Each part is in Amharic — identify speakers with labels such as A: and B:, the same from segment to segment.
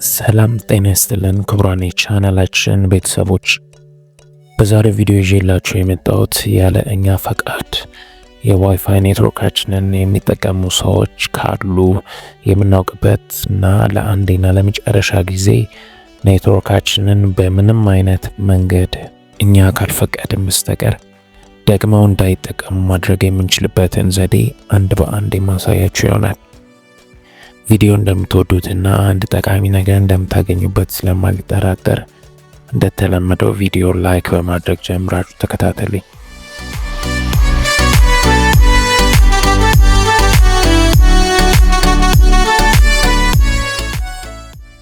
A: ሰላም ጤና ይስጥልን ክቡራን የቻናላችን ቤተሰቦች፣ በዛሬው ቪዲዮ ይዤላችሁ የመጣሁት ያለ እኛ ፈቃድ የ WiFi network ኣችንን የሚጠቀሙ ሰዎች ካሉ የምናውቅበት እና ለአንዴና ለመጨረሻ ጊዜ ኔትወርካችንን በምንም አይነት መንገድ እኛ ካልፈቀድን በስተቀር ደግመው እንዳይጠቀሙ ማድረግ የምንችልበትን ዘዴ አንድ በአንድ የማሳያችሁ ይሆናል። ቪዲዮ እንደምትወዱትና አንድ ጠቃሚ ነገር እንደምታገኙበት ስለማልጠራጠር እንደተለመደው ቪዲዮ like በማድረግ ጀምራችሁ ተከታተሉኝ።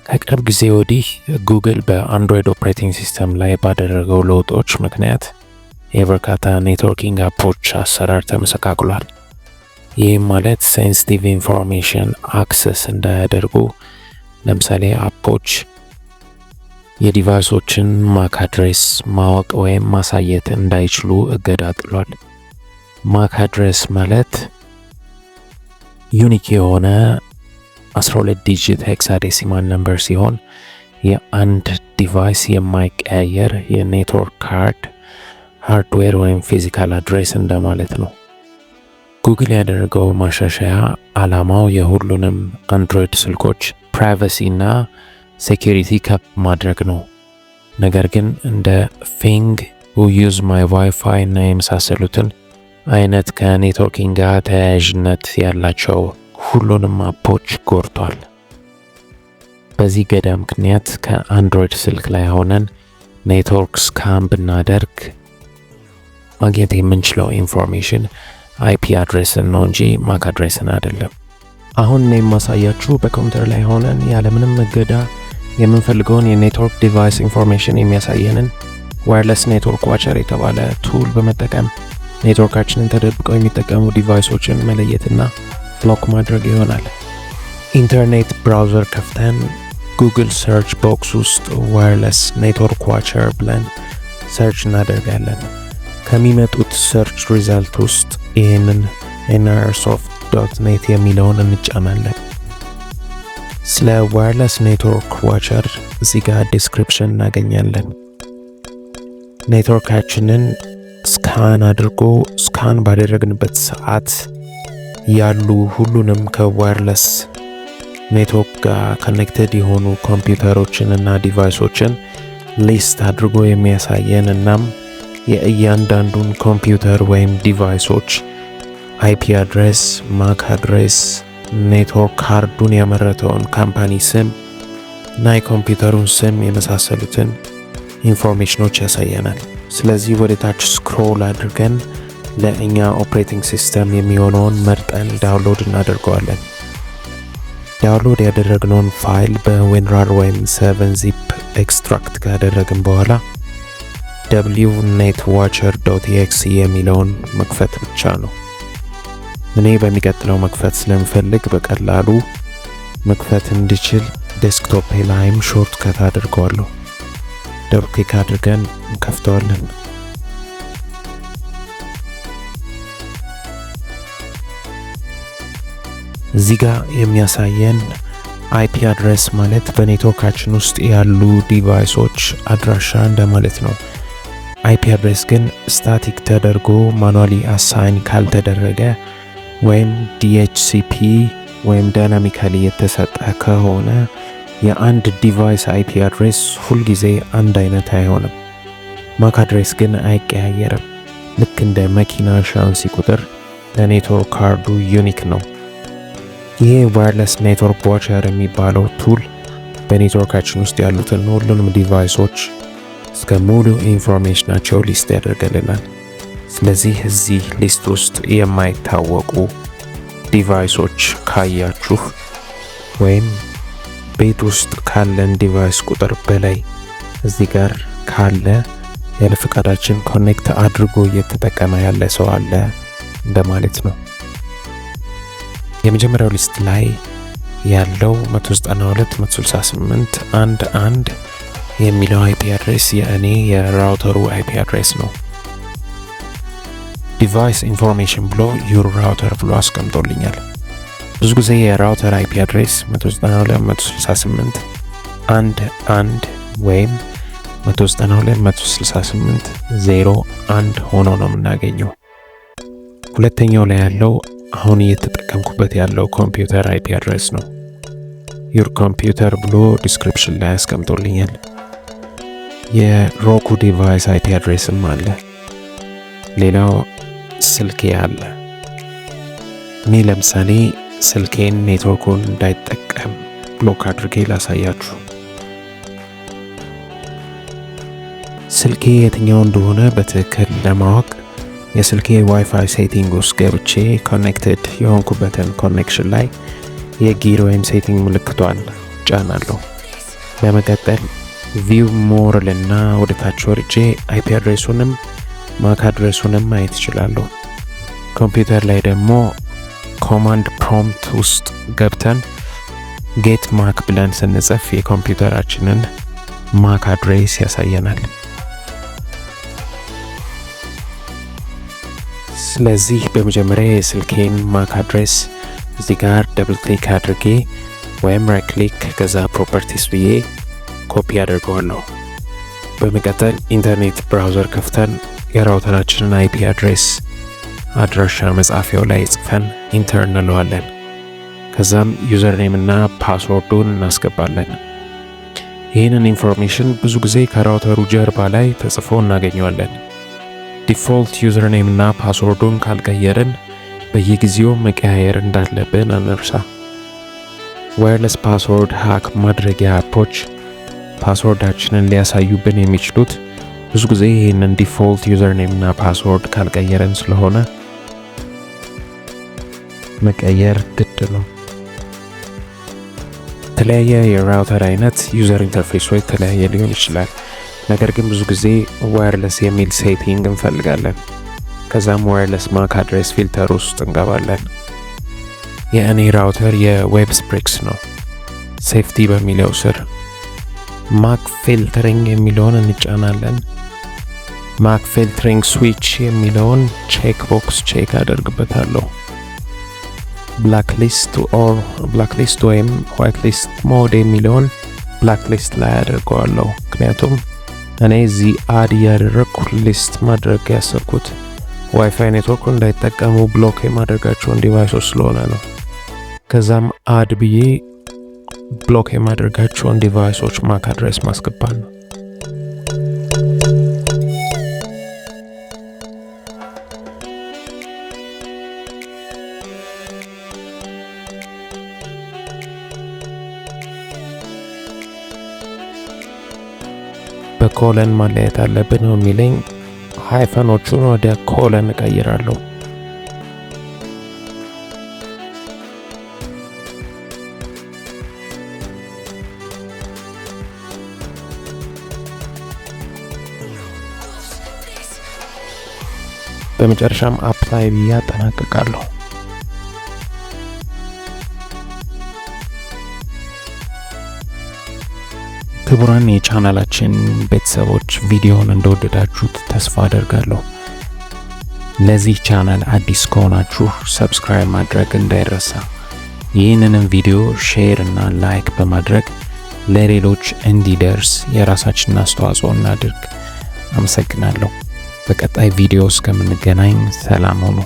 A: ከቅርብ ጊዜ ወዲህ ጉግል በ Android operating system ላይ ባደረገው ለውጦች ምክንያት የበርካታ networking app ኦች አሰራር ተመሰቃቅሏል። ይህም ማለት sensitive information access እንዳያደርጉ፣ ለምሳሌ app ኦች የ device ኦችን MAC address ማወቅ ወይም ማሳየት እንዳይችሉ እገዳ ጥሏል። MAC address ማለት unique የሆነ 12 digit hexadecimal number ሲሆን የአንድ device የማይቀያየር የ network card hardware ወይም physical address እንደማለት ነው። ጉግል ያደረገው ማሻሻያ ዓላማው የሁሉንም Android ስልኮች privacy እና security ከፍ ማድረግ ነው። ነገር ግን እንደ Fing፣ Who Use My WiFi እና የመሳሰሉትን አይነት ከ networking ጋር ተያያዥነት ያላቸው ሁሉንም app ኦች ጎድቷል። በዚህ እገዳ ምክንያት ከ Android ስልክ ላይ ሆነን network scan ብናደርግ ማግኘት የምንችለው information IP address ን ነው እንጂ MAC address ን አይደለም። አሁን እኔ የማሳያችሁ በኮምፒውተር ላይ ሆነን ያለምንም እገዳ የምንፈልገውን የ network device information የሚያሳየንን Wireless Network Watcher የተባለ tool በመጠቀም ኔትወርካችንን ተደብቀው የሚጠቀሙ device ኦችን መለየትና block ማድረግ ይሆናል። Internet browser ከፍተን Google search box ውስጥ Wireless Network Watcher ብለን search እናደርጋለን። ከሚመጡት search result ውስጥ ይህንን nrsoft.net የሚለውን እንጫናለን። ስለ Wireless Network Watcher እዚህ ጋር description እናገኛለን። ኔትወርካችንን scan አድርጎ scan ባደረግንበት ሰዓት ያሉ ሁሉንም ከ wireless network ጋር connected የሆኑ ኮምፒውተሮችን እና device ኦችን list አድርጎ የሚያሳየን፣ እናም የእያንዳንዱን ኮምፒውተር ወይም device ኦች IP address፣ MAC address፣ network card ኡን ያመረተውን company ስም እና የኮምፒውተሩን ስም የመሳሰሉትን information ኦች ያሳየናል። ስለዚህ ወደ ታች scroll አድርገን ለእኛ operating system የሚሆነውን መርጠን download እናደርገዋለን። Download ያደረግነውን ፋይል በ WinRAR ወይም 7-Zip extract ካደረግን በኋላ WNetWatcher.exe የሚለውን መክፈት ብቻ ነው። እኔ በሚቀጥለው መክፈት ስለምፈልግ በቀላሉ መክፈት እንድችል desktop ላይም shortcut አድርገዋለሁ። Double click አድርገን እንከፍተዋለን። እዚህ ጋር የሚያሳየን IP address ማለት በኔትወርካችን ውስጥ ያሉ device ኦች አድራሻ እንደማለት ነው። IP address ግን static ተደርጎ manually assign ካልተደረገ ወይም DHCP ወይም dynamically የተሰጠ ከሆነ የአንድ device IP address ሁልጊዜ አንድ አይነት አይሆንም። MAC address ግን አይቀያየርም። ልክ እንደ መኪና ሻንሲ ቁጥር ለ network card ኡ unique ነው። ይሄ Wireless Network Watcher የሚባለው tool በኔትወርካችን ውስጥ ያሉትን ሁሉንም device ኦች እስከ ሙሉ information ኣቸው list ያደርግልናል። ስለዚህ እዚህ list ውስጥ የማይታወቁ device ኦች ካያችሁ ወይም ቤት ውስጥ ካለን device ቁጥር በላይ እዚህ ጋር ካለ ያለ ፈቃዳችን connect አድርጎ እየተጠቀመ ያለ ሰው አለ እንደማለት ነው። የመጀመሪያው list ላይ ያለው 192.168.1.1 የሚለው IP address የእኔ የ router ኡ IP address ነው። Device information ብሎ your router ብሎ አስቀምጦልኛል። ብዙ ጊዜ የ router IP address 192.168 1 1 ወይም 192 168 0 1 ሆኖ ነው የምናገኘው። ሁለተኛው ላይ ያለው አሁን እየተጠቀምኩበት ያለው ኮምፒውተር IP address ነው። Your computer ብሎ description ላይ አስቀምጦልኛል። የ Roku device IP address ም አለ። ሌላው ስልኬ አለ። እኔ ለምሳሌ ስልኬን ኔትወርኩን እንዳይጠቀም block አድርጌ ላሳያችሁ። ስልኬ የትኛው እንደሆነ በትክክል ለማወቅ የስልኬ WiFi setting ውስጥ ገብቼ connected የሆንኩበትን connection ላይ የ gear ወይም setting ምልክቷን ጫናለሁ። በመቀጠል view more እልና ወደ ታች ወርጄ IP address ኡንም MAC address ኡንም ማየት እችላለሁ። ኮምፒውተር ላይ ደግሞ command prompt ውስጥ ገብተን get MAC ብለን ስንጽፍ የኮምፒውተራችንን MAC address ያሳየናል። ስለዚህ በመጀመሪያ የስልኬን MAC address እዚህ ጋር double click አድርጌ ወይም right click ከዛ properties ብዬ ኮፒ አድርገዋለሁ። በመቀጠል internet browser ከፍተን የ router ኣችንን IP address አድራሻ መጻፊያው ላይ ጽፈን enter እንለዋለን። ከዛም username እና password ኡን እናስገባለን። ይህንን information ብዙ ጊዜ ከ router ኡ ጀርባ ላይ ተጽፎ እናገኘዋለን። Default username እና password ኡን ካልቀየርን በየጊዜው መቀያየር እንዳለብን አንርሳ። Wireless password hack ማድረጊያ app ኦች password ኣችንን ሊያሳዩብን የሚችሉት ብዙ ጊዜ ይህንን default username እና password ካልቀየርን ስለሆነ መቀየር ግድ ነው። የተለያየ የ router አይነት user interface ኡ የተለያየ ሊሆን ይችላል። ነገር ግን ብዙ ጊዜ wireless የሚል setting እንፈልጋለን። ከዛም wireless MAC address filter ውስጥ እንገባለን። የእኔ router የ Web Sprix ነው። Safety በሚለው ስር MAC filtering የሚለውን እንጫናለን። MAC filtering switch የሚለውን check box check አደርግበታለሁ። Blacklist or blacklist ወይም whitelist mode የሚለውን blacklist ላይ አደርገዋለሁ። ምክንያቱም እኔ እዚህ add እያደረግኩ list ማድረግ ያሰብኩት WiFi network ኡ እንዳይጠቀሙ block የማደርጋቸውን device ኦች ስለሆነ ነው። ከዛም add ብዬ block የማደርጋቸውን device ኦች MAC address ማስገባት ነው። በ colon ማለያየት አለብን ነው የሚለኝ። Hyphen ኦቹን ወደ colon እቀይራለሁ። በመጨረሻም apply ብዬ አጠናቅቃለሁ። ክቡራን የቻናላችን ቤተሰቦች፣ ቪዲዮውን እንደወደዳችሁት ተስፋ አደርጋለሁ። ለዚህ ቻናል አዲስ ከሆናችሁ subscribe ማድረግ እንዳይረሳ። ይህንንም ቪዲዮ share እና like በማድረግ ለሌሎች እንዲደርስ የራሳችንን አስተዋጽኦ እናድርግ። አመሰግናለሁ። በቀጣይ ቪዲዮ እስከምንገናኝ ሰላም ሁኑ።